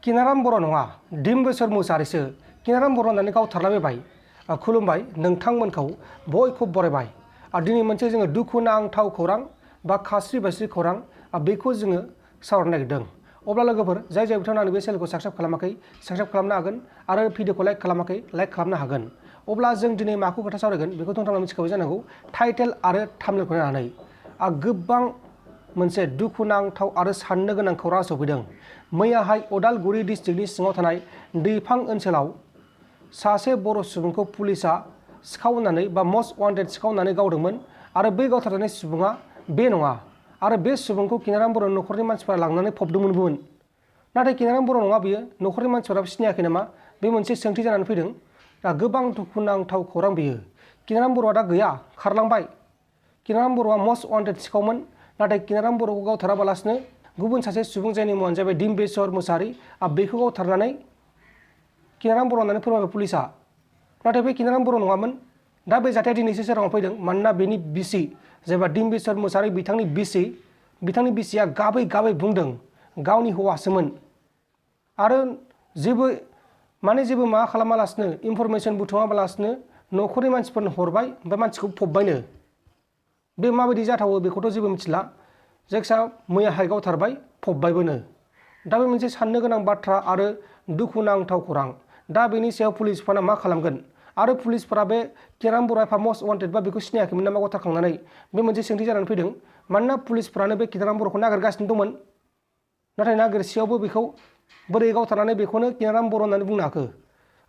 किनाराम बर' नङा डिम्बेश्वर मुसाहारिसो किनाराम बर' होननानै गावथारलाबायबाय खुलुमबाय नोंथांमोनखौ बयखौबो बरायबाय दिनै मोनसे जोङो दुखुनांथाव खौरां बा खास्रि बास्रि खौरां बेखौ जोङो सावरायनो नागिरदों। अब्ला लोगोफोर जाय बिथांमोना बे चेनेलखौ साबस्क्राइब खालामाखै साबस्क्राइब खालामनो हागोन आरो भिडिअखौ लाइक खालामाखै लाइक खालामनो हागोन। अब्ला जों दिनै माखौ खोथा सावरायगोन बेखौ नोंथाङा मिथिखाबाय जानांगौ टाइटेल आरो थाम्बनेलखौ नायनानै गोबां मोनसे दुखुनांथाव आरो साननो गोनां खौरां सफैदों। मैयाहाय उदालगुरि डिस्ट्रिक्टनि सिङाव थानाय दैफां ओनसोलाव सासे बर' सुबुंखौ पुलिसा सिखावनानै बा मस्ट वान्टेड सिखावनानै गावदोंमोन आरो बै गावथारजानाय सुबुङा बे नङा आरो बे सुबुंखौ किनाराम बर' न'खरनि मानसिफोरा लांनानै फबदोंमोनबोमोन। नाथाय किनाराम बर' नङा बियो न'खरनि मानसिफोराबो सिनायाखै नामा बे मोनसे सोंथि जानानै फैदों। दा गोबां दुखुनांथाव खौरां बियो किनाराम बर'आ दा गैया खारलांबाय। किनाराम बर'आ मस्ट वान्टेड सिखावमोन नाथाय किनाराम बर'खौ गावथाराबालासिनो गुबुन सासे सुबुं जायनि मुङानो जाबाय डिम्बेश्वर मुसाहारि बेखौ गावथारनानै किनाराम बर' होननानै फोरमायबाय पुलिसा। नाथाय बे किनाराम बर' नङामोन। दा बे जाथाया दिनैसो सोराङाव फैदों मानोना बेनि बिसि जेनेबा डिम्बेश्वर मुसाहारि बिथांनि बिसिया गाबै गाबै बुंदों गावनि हौवासोमोन आरो जेबो माबा खालामालासिनो इनफरमेसन बुथुमाबालासिनो न'खरनि मानसिफोरनो हरबाय ओमफ्राय मानसिखौ फबबायनो। बे माबायदि जाथावो बेखौथ' जेबो मिथिला जायखिया मैयाहाय गावथारबाय फबबायबोनो। दा बे मोनसे साननो गोनां बाथ्रा आरो दुखुनांथाव खौरां। दा बेनि सायाव पुलिसफोरा मा खालामगोन आरो पुलिसफोरा बे किनाराम बर' एफा मस्ट वान्टेड बा बेखौ सिनायाखैमोन नामा गावथारखांनानै बे मोनसे सोंथि जानानै फैदों। मानोना पुलिसफोरानो बे किनाराम बर'खौ नागिरगासिनो दंमोन नाथाय नागिरसेयावबो बेखौ बोरै गावथारनानै बेखौनो किनाराम बर' होननानै बुंनो हाखो।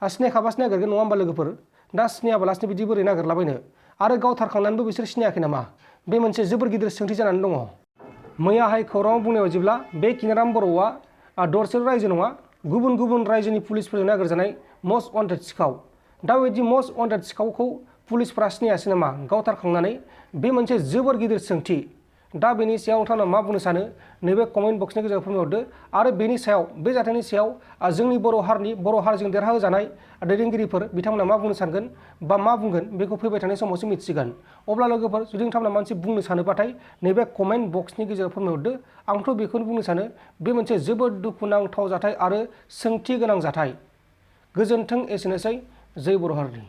सिनायखाबासो नागिरगोन नङा होमबा लोगोफोर। दा सिनायाबालासिनो बिदि बोरै नागिरलाबायनो आरो गावथारखांनानैबो बिसोर सिनायाखै नामा बे मोनसे जोबोर गिदिर सोंथि जानानै दङ। मैयाहाय खौराङाव बुंनाय बायदिब्ला बे किनाराम बर'आ दरसेल' रायजो नङा गुबुन गुबुन रायजोनि पुलिसफोरजों नागिरजानाय मस्ट वान्टेड सिखाव। दा बेबायदि मस्ट वान्टेड सिखावखौ पुलिसफोरा सिनायासै नामा गावथारखांनानै बे मोनसे जोबोर गिदिर सोंथि। दा बेनि सायाव नोंथांमोना मा बुंनो सानो नैबे कमेन्ट बक्सनि गेजेराव फोरमायहरदो आरो बेनि सायाव बे जाथायनि सायाव जोंनि बर' हारिजों देरहाहोजानाय दैदेनगिरिफोर बिथांमोना मा बुंनो सानगोन बा मा बुंगोन बेखौ फैबाय थानाय समावसो मिथिसिगोन। अब्ला लोगोफोर जुदि नोंथांमोना मोनसे बुंनो सानोबाथाय नैबे कमेन्ट बक्सनि गेजेराव फोरमायहरदो। आंथ' बेखौनो बुंनो सानो बे मोनसे जोबोद दुखुनांथाव जाथाय आरो सोंथि गोनां जाथाय। गोजोन्थों एसेनोसै जै बर' हारिनि।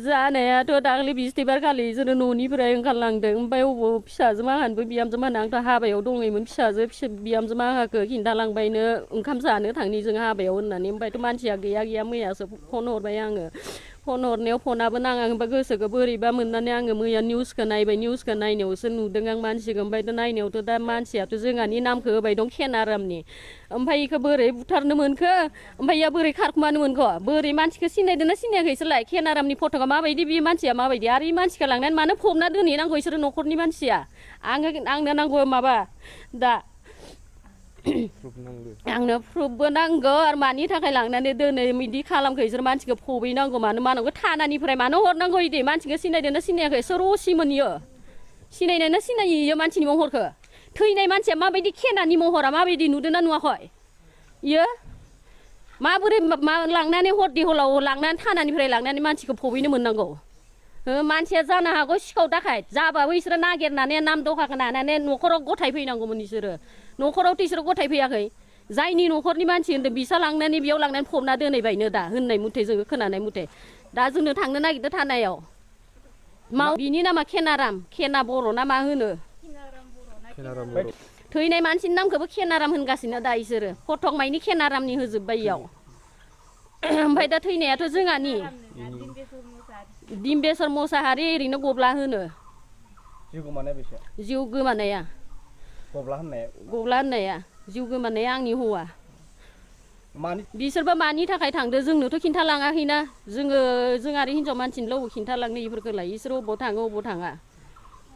जानायाथ' दाखालि बिस्थिबारखालि जोङो न'निफ्राय ओंखारलांदों ओमफ्राय अबाव फिसाजो माहानोबो बिहामजो माहानो आंथ' हाबायाव दङमोन बिहामजो माहाखौ खिन्थालांबायनो ओंखाम जानो थांनि जों हाबायाव होननानै ओमफ्रायथ' मानसिया गैया मैयासो फन हरबाय आङो। फन हरनायाव फनाबो नाङा होनबा गोसोखौ बोरैबा मोननानै आङो मैया निउसखौ नायबाय निउसखौ नायनायावसो नुदों आं मानसिखौ ओमफ्रायथ' नायनायावथ' दा मानसियाथ' जोंहानि नामखौ होबाय दं खेनारामनि। ओमफ्राय बेखौ बोरै बुथारनो मोनखो ओमफ्राय इया बोरै खारखुमानो मोनखो बोरै मानसिखौ सिनायदोंना सिनायाखैसोलाय खेनारामनि फट'खौ माबायदि बे मानसिया माबायदि आरो बे मानसिखौ लांनानै मानो फबना दोनहैनांगौ बिसोरो न'खरनि मानसिया। आंनो नांगौ माबा दा आंनो प्रुफबो नांगौ आरो मानि थाखाय लांनानै दोनै बिदि खालामखो बिसोर मानसिखौ फबैनांगौ मानो मानांगौ थानानिफ्राय मानो हरनांगौ इदि मानसिखौ सिनायदोंना सिनायाखै सोर असिमोन इयो सिनायनायना सिनायो इयो मानसिनि महरखौ थैनाय मानसिया माबायदि खेनानि महरा माबायदि नुदोंना नुवाखै इयो माबोरै लांनानै हरदि हलाव लांनानै थानानिफ्राय लांनानै मानसिखौ फबैनो मोननांगौ। मानसिया जानो हागौ सिखाव दाखायत जाबाबो बिसोरो नागिरनानै नाम दखाखौ लानानै न'खराव गथाय फैनांगौमोन बिसोरो न'खरावथ' इसोरो गथाय फैयाखै जायनि न'खरनि मानसि होनदों बिसा लांनानै बेयाव लांनानै फबना दोनहैबायनो दा होननाय मथे जोङो खोनानाय मथे दा जोंनो थांनो नागिरदों थानायाव बिनि नामा खेनाराम खेना बर' ना मा होनो थैनाय मानसिनि नामखौबो खेनाराम होनगासिनो दा इसोरो फटक माइनि खेनारामनि होजोब्बाय इयाव। ओमफ्राय दा थैनायाथ' जोंहानि डिम्बेश्वर मुसाहारि ओरैनो गब्ला होनो जिउ गोमानाया गब्ला होननाया जिउ गोमानाया आंनि हौवा। बिसोरबो मानि थाखाय थांदो जोंनोथ' खिन्थालाङाखैना जों आरो हिनजाव मानसिनिल' खिन्थालांनो बेफोरखौलाय इसोर अबाव थाङो अबाव थाङा।